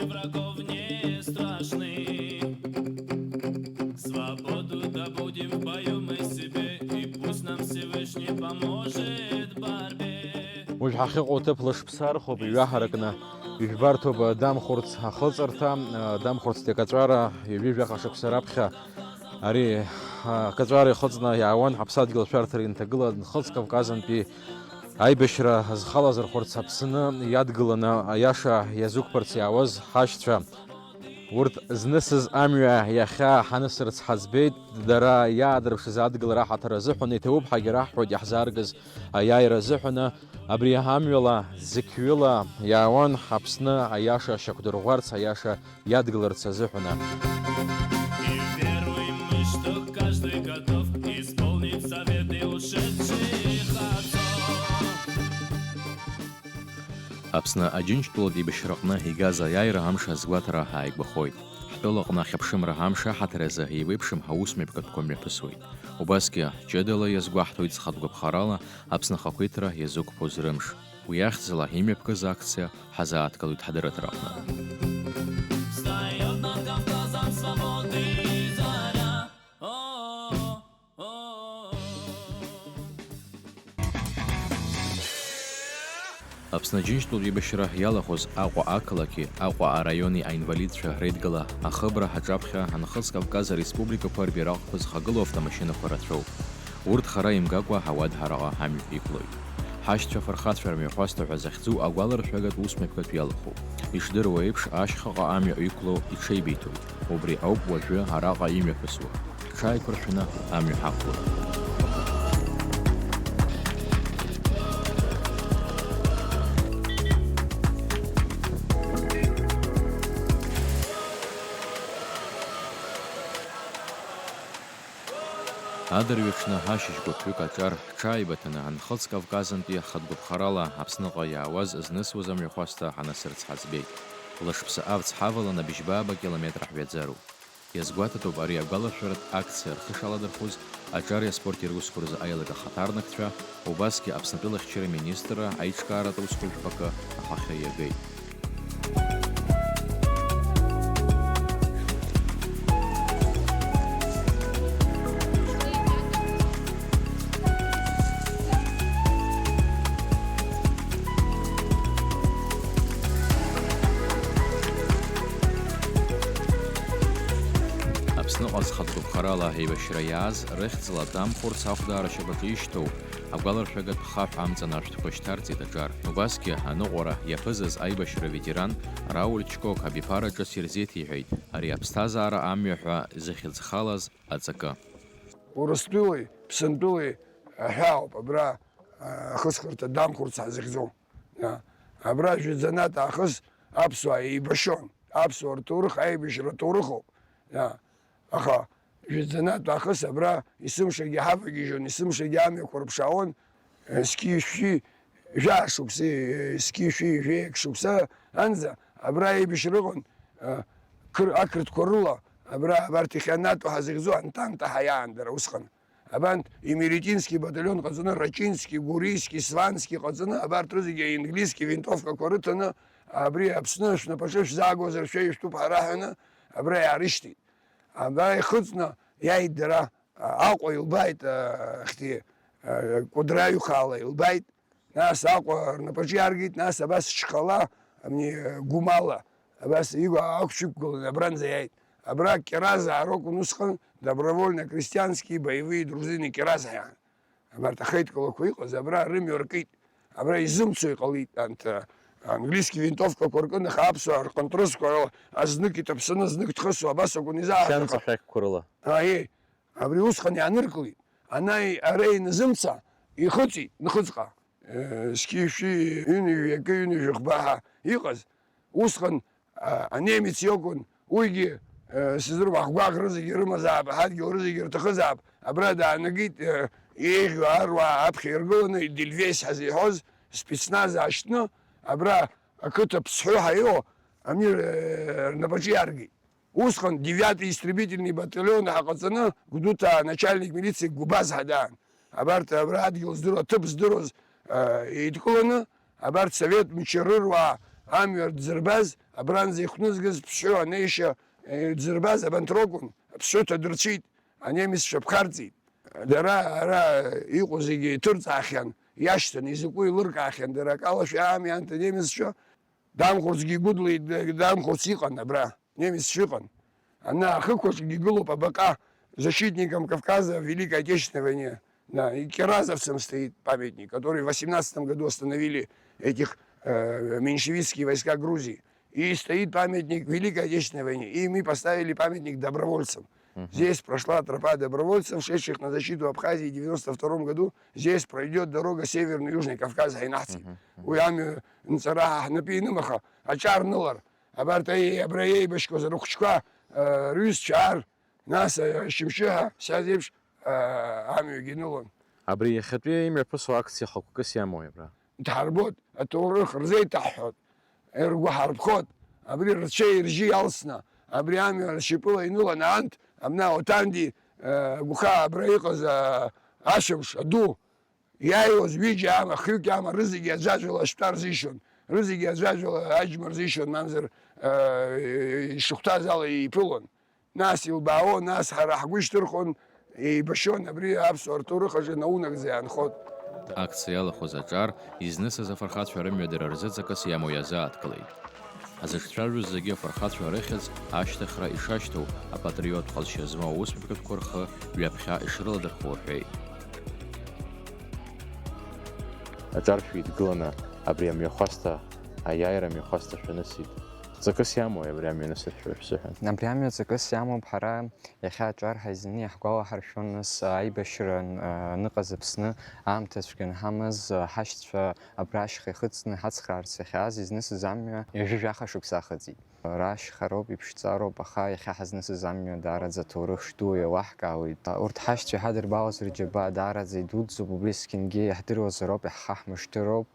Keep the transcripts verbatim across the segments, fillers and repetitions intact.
Врагов не страшны. Свободу добудем в бою мы себе, и пусть нам Всевышний поможет в борьбе. Уажә ҳахьыҟоу аҭыԥ лашԥса архоуп, иҩаҳаракны ижәбарҭоуп Дамхәырц ахыҵырҭа, Дамхәырцтәи акаҵәара ҩажәи жәаха шықәса раԥхьа ари акаҵәара ихыҵны иаауан, ҳаԥсадгьыл ашәарҭара инҭагыла Нхыҵ Кавказынтәи аибашьра зхалазырхәырц Аԥсны иадгыланы аиаша иазықәԥарц иаауаз ҳашьцәа. Урҭ знысыз амҩа иахьа ҳанысырц ҳаӡбеит, дара иаадырԥшыз адгылара аҳаҭыр азыҳәан, иҭабуп ҳагьраҳҳәоит иаҳзааргаз аиааира азыҳәаны, абри амҩала зықьҩыла иаауан Аԥсны аиаша шьақәдырӷәӷәарц, аиаша иадгыларц азыҳәаны. И веруем мы, что каждый готов исполнить заветы ушедших отцов. Аԥсны Аџьынџьтәылатә еибашьраҟны игаз аиааира амш азгәаҭара ааигәахоит. Ҳтәылаҟны ахьыԥшымра амш аҳаҭыр азы еиуеиԥшым ҳаусмҩаԥгатәқәа мҩаԥысуеит. Убасгьы, ҷыдала иазгәаҳҭоит зхатә гәаԥхарала Аԥсны ахақәиҭра иазықәԥоз рымш. Уи ахьӡала имҩаԥгаз акциа ҳазааҭгылоит ҳдырраҭараҟны. Встаёт над Кавказом свободы заря. О, о, о. Аԥсны Аџьынџьтәылатә еибашьра иалахәыз Аҟәа ақалақьи Аҟәа араиони аинвалидцәа реидгыла ахыбра ҳаҿаԥхьа Нхыҵ Кавказ ареспубликақәа рбираҟқәа зхагылоу автомашьынақәа рацәоуп. Урҭ хара имгакәа ауадҳараҟа амҩа иқәлоит. Ҳашьцәа фырхацәа рмҩахәасҭа ҳәа захьӡу агәаларшәагатә усмҩаԥгатә иалахәуп. Ишдыруа еиԥш, ашьхаҟа амҩа иқәло иҽеибиҭоит. Убри ауп уажәы араҟа имҩаԥысуа. Ҳҽааиқәыршәаны амҩа ҳақәлоит. Адырҩаҽны ашьыжь гәыԥҩык аҿар ҳҽааибыҭаны Нхыҵ Кавказынтәи хатә гәаԥхарала Аԥсныҟа иаауаз знысуаз амҩахәасҭа ҳанасырц ҳаӡбеит. Лашԥсы авҵ ҳавалан абжьбаба километр ҳҩаӡароуп. Иазгәаҭатәуп ари агәалашәаратә акциа рхы шаладырхәыз аҿари аспорти русқәа рзы аилак ахаҭарнакцәа, убасгьы Аԥснытәыла ахьчара министрра аиҿкааратә усқәа жәпакы ахахьы иагеит. Аԥсныҟа зхатә гәаԥхарала аибашьра иааз, рыхьӡала Дамхәырц ахәдаара ашьапаҿы ишьҭоу, агәаларшәагатә хаҳә амҵан ашәҭқәа шьҭарҵеит аҿар. Убасгьы, аныҟәара иаԥызаз аибашьра аветеран Рауль Чкок абиԥара ҿыц ирзеиҭеиҳәеит ари аԥсҭазаара амҩа ҳәа зыхьӡ халаз аҵакы. Урыстәылеи Ԥсынтәылеи аҳәаауп абра, а, ахысхырҭа Дамхәырц ҳзыхьӡу. А, абра жәаӡанатә аахыс аԥсуаа еибашьон. Аԥсуаа рҭоурых аибашьра ҭоурыхуп. А, аха жәаӡанатә аахыс абра есымшагьы ҳавагьежьуан, есымшагьы амҩақәа рыԥшаауан, зқьи шәи жәаа шықәса, зқьи шәи жәеи шықәса анӡа абра аибашьра ыҟан, а, қыр-, ақырҭқәа рыла, абра абарҭ иахьанатәу ҳазыхьӡу Антанта ҳәа иаан дара усҟан. Абанҭ Имеретински баталион ҟаҵаны, Рачински, Гурийски, Свански ҟаҵаны, абарҭ рызегьы аинглизски винтовкақәа рыҭаны, абри Аԥсны шәнапаҿы шәзаагозар шәа ишәтәуп ҳара ҳәаны, абра иаарышьҭит. Абра ихыҵны иааит дара, а, Аҟәа илбааит, а, ахьҭи, а, Кәыдры аҩхаала илбааит, нас Аҟәа рнапаҿы иаргеит, нас абас Чхала, ами, Гәымала, абас игәы аақәшәықәгыланы абранӡа иааит. Абра Кьаразаа ракәын усҟан, добровольно-крестьянские боевые дружины Кьаразаа. Абарҭ ахеидкылақәа иҟаз абра рымҩа ркит. Абра изымцо иҟалеит, анҭ, английски винтовкақәа ркын, аха аԥсуаа рҟынтә рызқәа рыла, азнык иҭаԥсаны, знык дхысуа, абас акәын изааҳәаха. Шьанҵа шәақьқәа рыла. Аиеи, абри усҟан иааныркылеит. Ана, ара иназымца, ихыҵит, Нхыҵҟа. Е, зқьи шәи ҩынҩажәи акы, ҩынҩажәи хәба ҳәа иҟаз, усҟан а, анемец иакәын, уигьы, э, сыздыруам, ҳгәаӷ рызегьы рымазаап, ҳадгьыл рызегьы рҭахызаап. Абра даанагеит, э, еиӷьу аруаа аԥхьа иргыланы, Эдельвейс ҳәа зеиҳәоз спецназ аашьҭны, абра ақыҭа Ԥсҳәы ҳәа иҟоу амир, э, рнапаҿы иаргеит. Усҟан девятый истребительный батальон ҳаҟаҵаны, Гәдоуҭаа начальник милиции Гәбаз ҳәа даан. Абарҭ абра адгьыл здыруа, аҭыԥ здыруаз, а, еидкыланы, абарҭ совет мчы рыруаа, Амҩа дзырбаз, абранӡа ихәнызгаз ԥсҳәы анеишьа, э, дзырбаз абанҭ ракәын, аԥсҳәы ҭадырцәит, анемеццәа ԥхарҵеит. Дара ара иҟоу зегьы иҭырҵаахьан, иашьҭан, изакәу еилыркаахьан, дара акалашәа аами анҭ анемеццәа, Дамхәыцгьы игәыдлеит, Дамхәыц иҟан абра, немеццәа ыҟан. Ана ахықәаҿгьы гылоуп абаҟа защитникам Кавказа в Великой Отечественной войне. На, и кирасовцам стоит памятник, который в восемнадцатом году остановили этих, э, меньшевистские войска Грузии. И стоит памятник Великой Отечественной войне. И мы поставили памятник добровольцам. Мгм. Здесь прошла тропа добровольцев, шедших на защиту Абхазии в девяносто втором году. Здесь пройдет дорога Северный и Южный Кавказ, ҳаинахьӡеит. Мгм, мгм. Уи амҩа нҵәара ҳнапы ианымаха, аҿар нылар. Абарҭ аи-, абра еибашьқәаз рыхәыҷқәа, э, рҩызцәа ар, нас, э, ашьымшыҳәа, сазеиԥш, э, амҩагьы нылон. Абри иахьатәи имҩаԥысуа акциа хықәкыс иамои абра? Дҳарбоит, аҭоурых рзеиҭаҳҳәоит, ргәы ҳарԥхоит, абри рцәеи ржьи алсны, абри амҩа ршьапыла иныланы анҭ, абна Оҭанди, э, гәхаа абра иҟаз, э, ашәамш аду, иааиуаз ҩыџьа ама, хҩык ама, рызегьы аӡәаӡәала ашәҭәа рзишон, рызегьы аӡәаӡәала аџьма рзишон, мамзар, э, ишыхәҭаз ала иԥылон. Нас илбаауан, нас ҳара ҳгәы ишьҭырхуан, еибашьуан, абри аԥсуа рҭоурых аҿы наунагӡа иаанхоит. Акциа иалахәыз аҿар изнысыз афырхацәа рымҩадара рзы ҵакыс иамоу иазааҭгылеит. Ҳзыҿцәажәоз зегьы афырхацәа рыхьӡ ашьҭыхра ишашьҭоу, апатриоттә ҟазшьа змоу аусмҩаԥгатәқәа рхы ҩаԥхьа ишрыладырхәуа рҳәеит. Аҿар шәидгыланы абри амҩахәасҭа, аиааира амҩахәасҭа шәанысит. Ҵакыс иамои абри амҩа анысыршәо шәзыҳәан? Абри амҩа ҵакыс иамоуп, ҳара иахьа аҿар ҳаизаны иаҳгәалаҳаршәон, нас, аибашьра ан-, аныҟаз Аԥсны аамҭа цәгьа анҳамаз, ҳашьцәа абра ашьха ихыҵны ҳацхраарц иахьааз изнысыз амҩа ҩажәи жәаха шықәса ахыҵит. Ара ашьхароуп, иԥшӡароуп, аха иахьа ҳазнысыз амҩа даараӡа аҭоурых шду иалаҳкаауеит. Урҭ ҳашьцәа иҳадырбалаз рџьабаа даараӡа идуӡӡоуп, убри есқьынгьы иаҳдыруазароуп, иаҳхаҳмыршҭыроуп,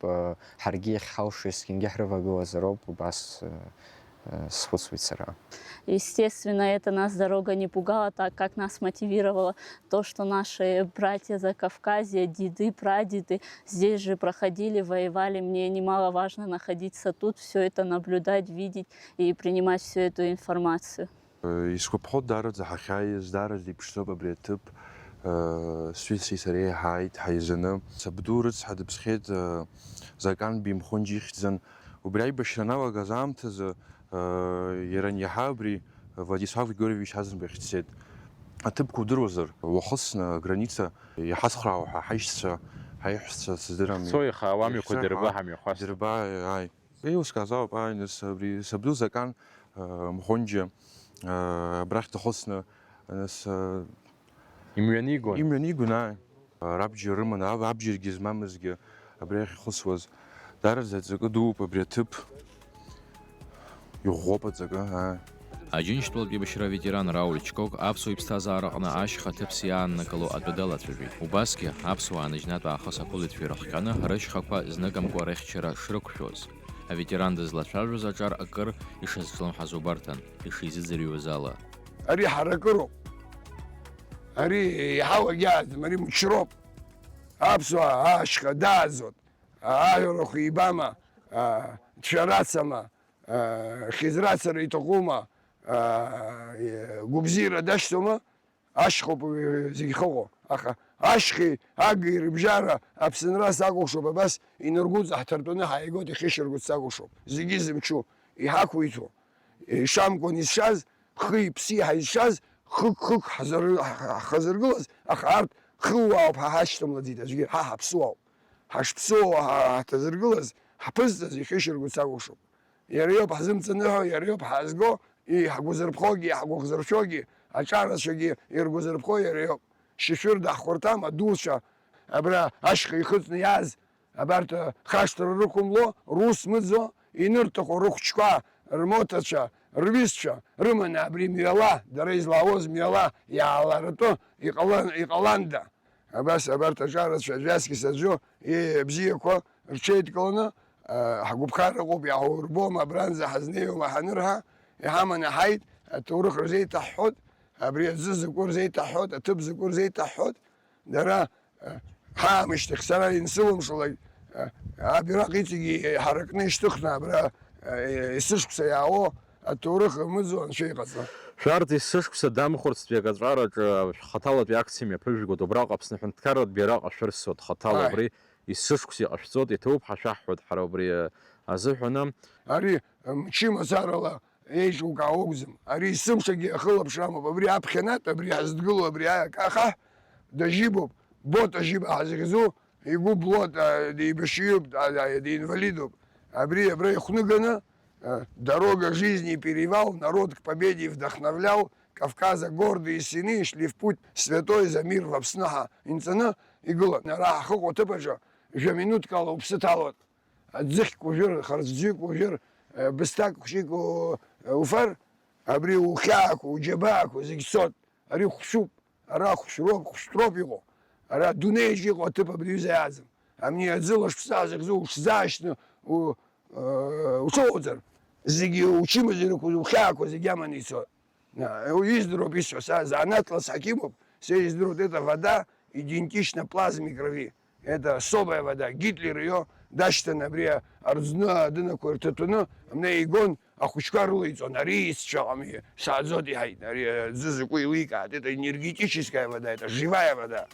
ҳаргьы иахьҳалшо есқьынгьы ҳрывагылазароуп, убас, э, э, схәыцуеит сара. Естественно, это нас дорога не пугала, так как нас мотивировало то, что наши братья Закавказья, деды, прадеды здесь же проходили, воевали. Мне немаловажно находиться тут, всё это наблюдать, видеть и принимать всю эту информацию. Исгәаԥхоит даараӡа ҳахьааиз, даараӡа иԥшӡоуп абри аҭыԥ. Сҩызцәеи сареи ҳааит ҳаизаны. Сабду рыцҳа дыԥсхьеит, Заканбеи Мхәынџьа ихьӡын. Убри аибашьра аналагаз аамҭазы, иара аниаҳа абри Владислав Григорьевич Азанба ихь дцеит. Аҭыԥқәа удыруазар, уахысны аграница иҳацхраауа ҳәа ҳаишьцәа, ҳаиҳәшьцәа сыздырам. Ҳцо ихаауа амҩақәа дырба ҳамҩахәасҭа. Дырба, ааи. Еилыскааз ауп, ааи, нас абри сабду Закан, э, Мхәынџьа, э, абрахь дахысны, нас, э, имҩанигон. Имҩанигон, ааи. Рабџьар рыманы, аб-, абџьаргьы змамызгьы абрахь ихысуаз. Даараӡа аҵакы дууп абри аҭыԥ. Иӷәӷәоуп аҵакы, ааи. Аџьынџьтәылатә еибашьра аветеран Рауль Чкок аԥсуа иԥсҭазаараҟны ашьха ҭыԥс иааннакыло атәы далацәажәеит. Убасгьы, аԥсуаа аныжьнатә аахыс ақәылаҩцәа ирыхҟьаны рышьхақәа зныкымкәа рыхьчара шрықәшәоз. Аветеран дызлацәажәоз аҿар акыр ишазҿлымҳаз убарҭан, ишизыӡырҩуаз ала. Ари ҳаракыроуп. Ари еиҳау агьааӡам, ари мчроуп. Аԥсуаа ашьха дааӡот. Аҳәарахә ибама, а, цәарацама, а, хьыӡрацара иҭахума, а, гәыбзиара дашьҭоума, ашьхоуп уи зегь хыҟоу. Аха ашьхеи агеи рыбжьара аԥсынра сакәыхшоуп, абас инаргәыҵаҳҭартәаны ҳааигоит, ихьышьаргәыц сакәыхшоуп. Зегьы зымчу, иҳақәиҭу, ишамкәан изшаз, хи-ԥси ҳаизшаз, хык-хык ҳзар-, ҳхазыргылаз, аха арҭ хыуаауп ҳәа ҳашьҭамлаӡеит аӡәгьы, ҳа ҳаԥсуаауп. Ҳашԥсуоу ҳа-, ҳҭазыргылаз, ҳԥызҵаз ихьышьаргәыц акәыхшоуп. Иара иоуп ҳзымҵаныҳәо, иара иоуп ҳаазго, иҳгәазырԥхогьы, иаҳгәыхзыршәогьы, аҿарацәагьы иргәазырԥхо иара иоуп. Шьышәыр даҳхәарҭам, адуцәа, абра ашьха ихыҵны иааз, абарҭ, хашҭра рықәымло, рус мыӡо, инырҭаху рыхәҷқәа, рмоҭацәа, рҩызцәа рыманы абри мҩала, дара излаауаз мҩала иааларатәы иҟалан, иҟаланда. Абас абарҭ аҿарацәа жәа-зқьыс аӡәы, ииа бзиақәа рҽеидкыланы, а, ҳгәыԥхара ыҟоуп, иаҳурбом, абранӡа ҳазнеиуама ҳанырҳа, иҳаманы ҳаит, аҭоурых рзеиҭаҳҳәот, абри аӡы закәу рзеиҭаҳҳәот, аҭыԥ закәу рзеиҭаҳҳәот, дара, а, ҳаамышьҭахь сара инсылымшалак, а, абираҟ иҵегьы иҳаракны ишьҭыхны абра есышықәса иаауа аҭоурых рмыӡуа анцәа иҟаҵа. Шәарҭ есышықәса дамхәырцтәи акаҵәараҿы шәхаҭалатәи акциа мҩаԥыжәгоит, убраҟа Аԥсны аҳәынҭқарратә биараҟа шәырсуеит хаҭала. Ааи. Убри есышықәса иҟашәҵоит, иҭоуп ҳәа шәаҳҳәоит ҳара убри азыҳәаны. Ари мчымазарала еиҿукаауа акәӡам. Ари есымшагьы ахылаԥшра амоуп. Абри аԥхьанатә, абри ҳазҭгылоу, абри аиака ахаҳә дажьибоуп, Бота Жьиба ҳазыхьӡу, игәы блоит, а, деибашьҩуп, а, а, деинвалидуп. Абри абра ихәныганы, а, «Дорога жизни, перевал, народ к победе вдохновлял, Кавказа гордые сыны шли в путь святой, за мир в Апсныҳа» инҵаны игылан. Ара ҳахьыҟоу аҭыԥ аҿы жәа-минуҭк ала уԥсы ҭалоит. Аӡыхьк ужәыр, харҵәӡҩык ужәыр, э, бысҭак хәыҷык у-, уфар, абри ухьаақәа, уџьабаақәа зегь цоит. Ари хәшәуп, ара хәшәроуп, хәшәтәроуп иҟоу. Ара адунеиаҿ иҟоу аҭыԥ абри аҩыза иааӡам. Амни аӡы лашԥсаа зыхьӡу уҽзаашьны у-, э, уҽоуӡар, зегьы учымазарақәа, ухьаақәа зегь аманы ицоит. Э, издыруп исҳәо, са занааҭла сҳақьымуп, сеиздыруеит, эта вода идентична плазме крови. Это особая вода. Гитлер ио дашьҭан абри арӡны адынақәа ирҭаҭәаны, амне игон, ахәыҷқәа рылеиҵон, ари иццәаҟами, сааӡоит иҳаит, ари аӡы закәу еиликааит, это энергетическая вода, это живая вода.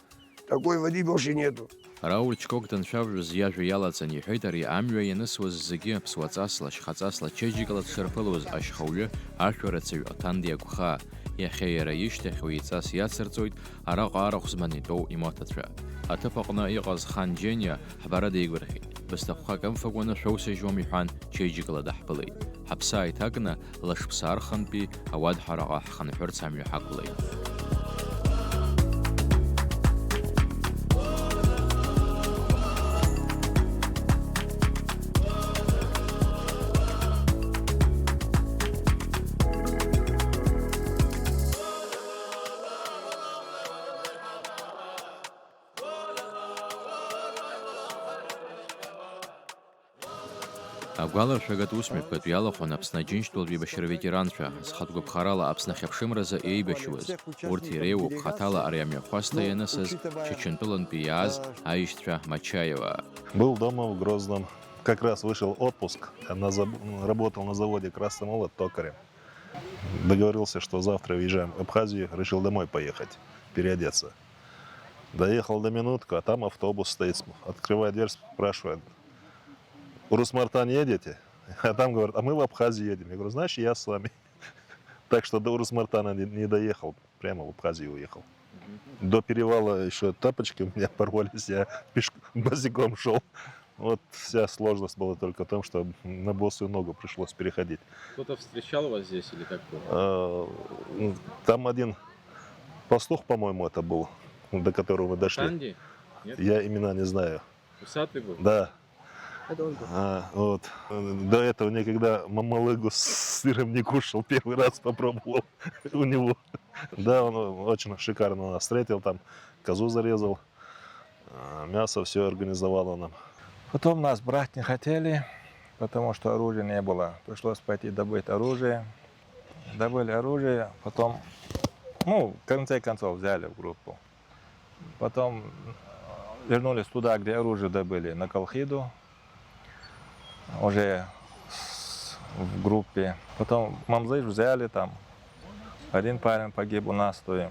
Такой воды больше нету. Рауль Чкок данцәажәоз иажәа иалаҵан иҳәеит, ари амҩа ианысуаз зегьы ԥсуаҵасла, шьхаҵасла, чеиџьыкала дшырԥылоз ашьхауҩы, ашәарацаҩ Аҭанди Агәхаа. Иахьа иара ишьҭахь уи иҵас иацырҵоит араҟа арахә зманы итәоу имоҭацәа. Аҭыԥ аҟны иҟаз Хан Џьениа ҳбара деигәырӷьеит. Бысҭахәхак ымфакәаны шәоусыжьуам, иҳәан, чеиџьыкала даҳԥылеит. Ҳаԥсы ааиҭакны, лашԥса архантәи ауадҳараҟа ҳхынҳәырц амҩа ҳақәлеит. Агәаларшәагатә усмҩаԥгатә иалахәын Аԥсны Аџьынџьтәылатә еибашьра аветеранцәа, зхатә гәаԥхарала Аԥсны ахьыԥшымразы еибашьуаз. Урҭ иреиуоуп хаҭала ари амҩахәасҭа ианысыз Чачынтәылантәи иааз аишьцәа Мачаева. Был дома в Грозном. Как раз вышел отпуск. Я на зав-, работал на заводе «Красный молот» токарем. Договорился, что завтра уезжаем в Абхазию, решил домой поехать, переодеться. Доехал до Минутка, а там автобус стоит, см-, открываю дверь, спрашивает: «Урус-Мартан едете?» А там говорят: «А мы в Абхазию едем». Я говорю: «Значит, я с вами». Так что до Урус-Мартана не, не доехал, прямо в Абхазию уехал. До перевала ещё тапочки у меня порвались, я пешк-, босиком шёл. Вот вся сложность была только в том, что на босую ногу пришлось переходить. Кто-то встречал вас здесь или как было? Э, ну, там один пастух, по-моему, это был, до которого мы дошли. Санди? Нет? Я имена не знаю. Усатый был? Да. Это он был. А, вот. До этого никогда мамалыгу с сыром не кушал, первый раз попробовал у него. Да, он очень шикарно нас встретил, там козу зарезал. А, мясо всё организовало нам. Потом нас брать не хотели, потому что оружия не было. Пришлось пойти добыть оружие. Добыли оружие, потом, ну, в конце концов, взяли в группу. Потом вернулись туда, где оружие добыли, на Колхиду. Уже с-, в группе. Потом Мамзыш взяли там. Один парень погиб у нас, то и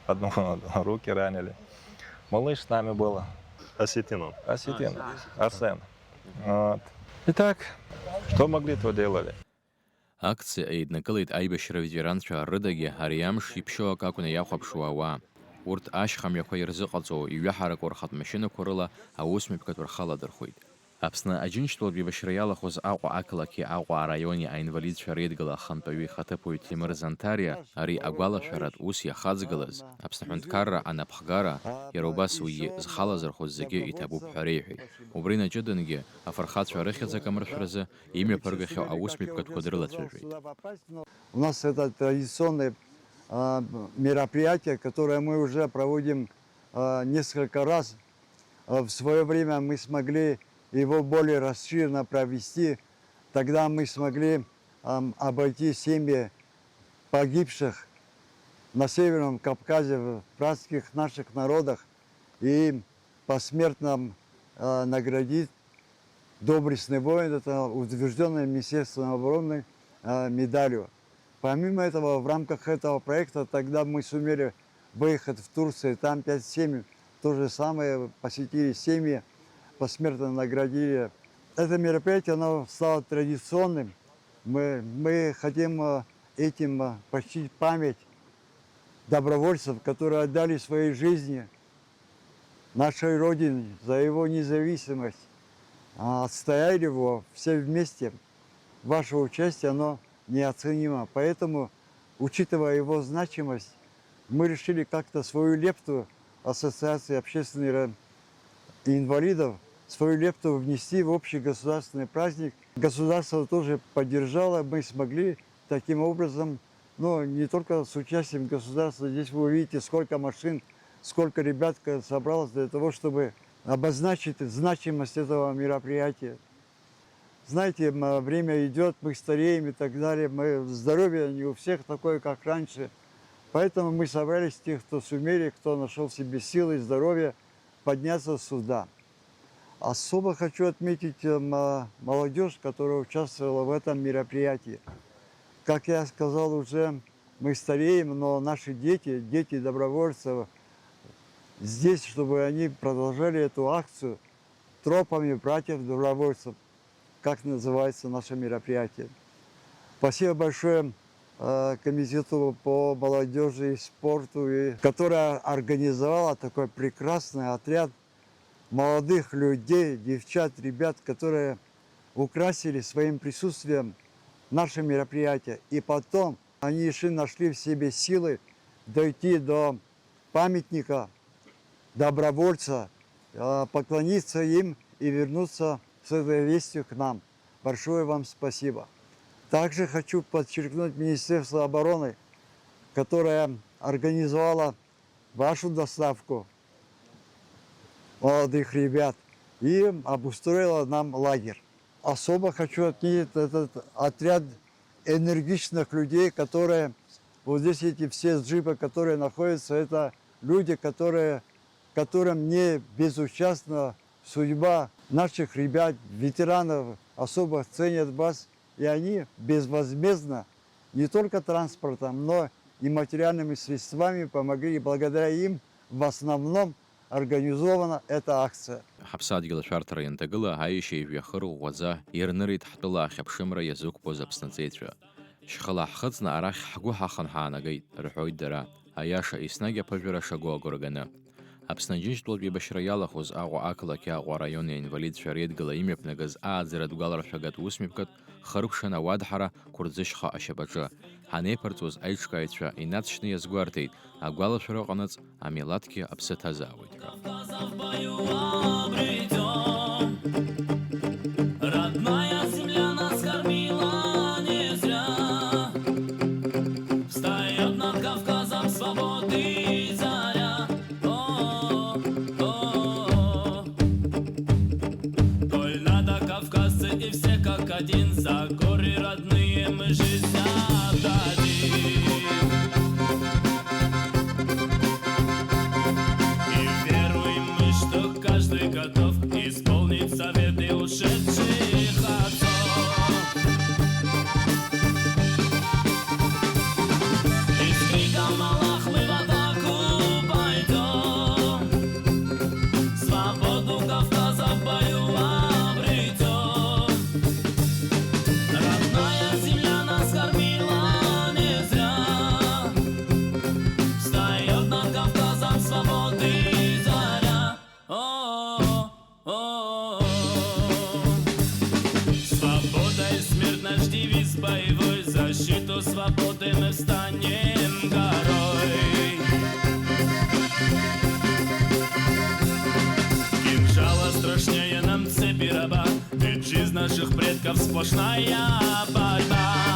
одного руки ранили. Малыш с нами был. Осетин он. Осетин. А, Арсен. Вот. Итак, что могли, то делали. Акциа еиднакылеит аибашьра аветеранцәа рыдагьы ари амш иԥшьоу акы акәны иахәаԥшуа ауаа. Урҭ ашьха мҩақәа ирзыҟаҵоу, иҩаҳараку рхатә машьынақәа рыла аусмҩаԥгатә рхы аладырхәит. Аԥсны Аџьынџьтәылатә еибашьра иалахәыз Аҟәа ақалақьи Аҟәа араиони аинвалидцәа реидгыла ахантәаҩи ихаҭыԥуаҩ Ҭемыр Занҭариа ари агәалашәаратә ус иахаҵгылаз, Аԥсны аҳәынҭқарра анапхгара, иара убас уигьы зхы алазырхәыз зегьы иҭабуп ҳәа реиҳәеит. Убри наҷыдангьы, афырхацәа рыхьӡ акамыршәразы имҩаԥыргахьоу аусмҩаԥгатәқәа дрылацәажәеит. У нас это традиционное, а, мероприятие, которое мы уже проводим, а, несколько раз. А, в своё время мы смогли его более расширенно провести. Тогда мы смогли, ам, обойти семьи погибших на Северном Кавказе, в братских наших народах, и посмертно, а, наградить Доблестный воин, это утверждённый Министерством обороны, э, медалью. Помимо этого, в рамках этого проекта тогда мы сумели выехать в Турцию, там пять семей, то же самое, посетили семьи, посмертно наградили. Это мероприятие, оно стало традиционным. Мы, мы хотим, э, этим, э, почтить память добровольцев, которые отдали свои жизни нашей Родине за его независимость, а, отстояли его все вместе. Ваше участие, оно неоценимо. Поэтому, учитывая его значимость, мы решили как-то свою лепту, Ассоциации общественных ра-, инвалидов, свою лепту внести в общий государственный праздник. Государство тоже поддержало, мы смогли таким образом, но не только с участием государства. Здесь вы увидите, сколько машин, сколько ребят ка-, собралось для того, чтобы обозначить значимость этого мероприятия. Знаете, м, время идёт, мы стареем и так далее. Мы, здоровье не у всех такое, как раньше. Поэтому мы собрались, те, кто сумели, кто нашёл в себе силы и здоровье подняться сюда. Особо хочу отметить, э, м, молодёжь, которая участвовала в этом мероприятии. Как я сказал уже, мы стареем, но наши дети, дети добровольцев здесь, чтобы они продолжали эту акцию тропами братьев-добровольцев, как называется наше мероприятие. Спасибо большое, э, комитету по молодёжи и спорту, и, которая организовала такой прекрасный отряд молодых людей, девчат, ребят, которые украсили своим присутствием наше мероприятие. И потом они ещё нашли в себе силы дойти до памятника добровольца, э, поклониться им и вернуться с этой вестью к нам. Большое вам спасибо. Также хочу подчеркнуть Министерство обороны, которое организовало вашу доставку молодых ребят и обустроило нам лагерь. Особо хочу отметить этот отряд энергичных людей, которые вот здесь, эти все джипы, которые находятся, это люди, которые, которым не безучастна судьба наших ребят, ветеранов, особо ценят вас, и они безвозмездно не только транспортом, но и материальными средствами помогли, и благодаря им в основном организована эта акция. Ҳаԥсадгьыл ашәарҭара ианҭагыла, аишьеи жәҩахыр ӷәӷәаӡа ирнырит ҳтәыла ахьыԥшымра иазықәԥоз Аԥсны аҵеицәа. Шьхыла ҳхыҵны арахь ҳгәы ҳахын ҳаанагеит, рҳәоит дара, аиаша еснагь аԥыжәара шаго агәра ганы. Аԥсны Аџьынџьтәылатә еибашьра иалахәыз Аҟәа ақалақьи Аҟәа араиони аинвалидцәа реидгыла имҩаԥнагаз ааӡаратә гәаларшәагатә усмҩаԥгатә хыркәшан ауадҳара Қәырӡышьха ашьапаҿы ҳанеиԥырҵуаз аиҿкааҩцәа инаҵшьны иазгәарҭеит, агәалашәара ыҟанаҵ амилаҭгьы аԥсы ҭазаауеит ҳәа. Родная земля нас кормила не зря. Встаёт над Кавказом свободы заря. О, о, о. Коль надо, кавказцы, и все как один, за горы родные мы жизнь отдадим. И веруем мы, что каждый готов исполнить заветы ушедших отцов. И с криком «Аллах!» мы в атаку пойдём. Свободу Кавказа в бою обретём. Родная земля нас кормила не зря. Встаёт над Кавказом свободы заря. О, о, о. Свобода и смерть — наш девиз боевой, защиту свободы мы встанем горой. Кинжала страшнее нам цепи раба, ведь жизнь наших предков — сплошная борьба.